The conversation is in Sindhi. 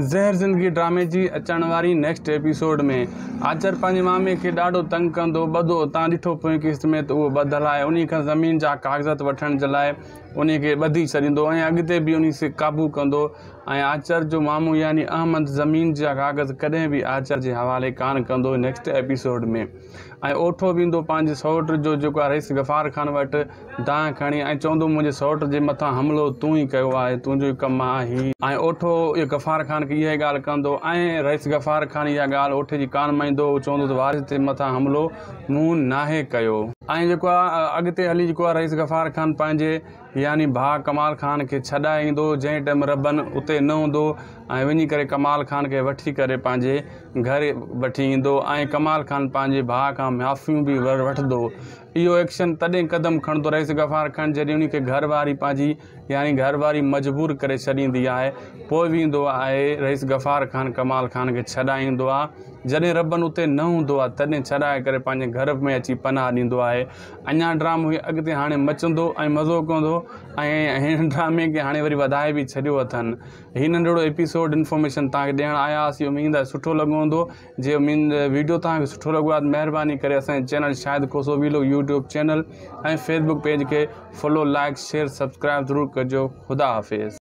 زهر زندگي ڊرامي جي اچڻ واري نيڪسٽ ايپيسوڊ ۾ آچر پنهنجي مامي کي ڏاڍو تنگ ڪندو ٻڌو تان ڏٺو پوئين قسط ۾ ته اهو ٻڌل آهي انهي کان زمين جا ڪاغذات وٺڻ جي لاء انهي کي ٻڌي ڇڏيندو ۽ اڳتي به انهي سي قابو ڪندو ۽ آچر جو مامو يعني احمد زمين جا ڪاغذ ڪڏهن به آچر جي حوالي ڪانه ڪندو نيڪسٽ ايپيسوڊ ۾ ۽ اوٺو ويندو پنهنجي سئوٽ جو جيڪو آهي رئيس غفار خان وٽ دانهن کڻي ۽ چوندو منهنجي سئوٽ جي مٿان حملو تون ئي ڪيو آهي تنهنجو ئي ڪم آهي. ۽ اوٺو اهو غفار خان کي اها ئي ڳالهه ڪندو ۽ رئيس غفار خان اها ڳالهه اوٺي جي ڪانه مڃيندو هو چوندو ته وارث جي مٿان حملو مون ناهي ڪيو. ۽ جيڪو آهي اڳتي هلي جيڪو آهي رئيس غفار خان پنهنجي يعني ڀاء ڪمال خان کي ڇڏائي ايندو جنهن ٽيم ربن اتي نه هوندو ۽ وڃي ڪري ڪمال خان کي وٺي ڪري پنهنجي گهر وٺي ايندو ۽ ڪمال خان پنهنجي ڀاء کان معافيون به وٺندو اهو ايڪشن تڏهن قدم کڻندو رئيس غفار خان جڏهن انهي کي گهر واري پنهنجي يعني گهر واري مجبور ڪري ڇڏيندي آهي پوء ويندو آهي رئيس غفار خان ڪمال خان کي ڇڏائيندو آهي جڏهن ربن اتي نه هوندو آهي تڏهن ڇڏائي ڪري پنهنجي گهر ۾ اچي پناهه ڏيندو آهي اڃا ڊرامو هي اڳتي هاڻي مچندو ۽ مزو ڪندو ۽ هن ڊرامي کي هاڻي وري وڌائي به ڇڏيو اٿن هي ننڍڙو ايپيسوڊ انفارميشن توهان کي ڏيڻ آيا هئاسين اميد آهي سٺو لڳو هوندو جي اميد ويڊيو توهان کي سٺو لڳو آهي ته مهرباني ڪري اسان جي channel Shahid Khoso vlog YouTube channel ۽ Facebook page کي فالو لائڪ شيئر سبسڪرائب ضرور ڪجو خدا حافظ.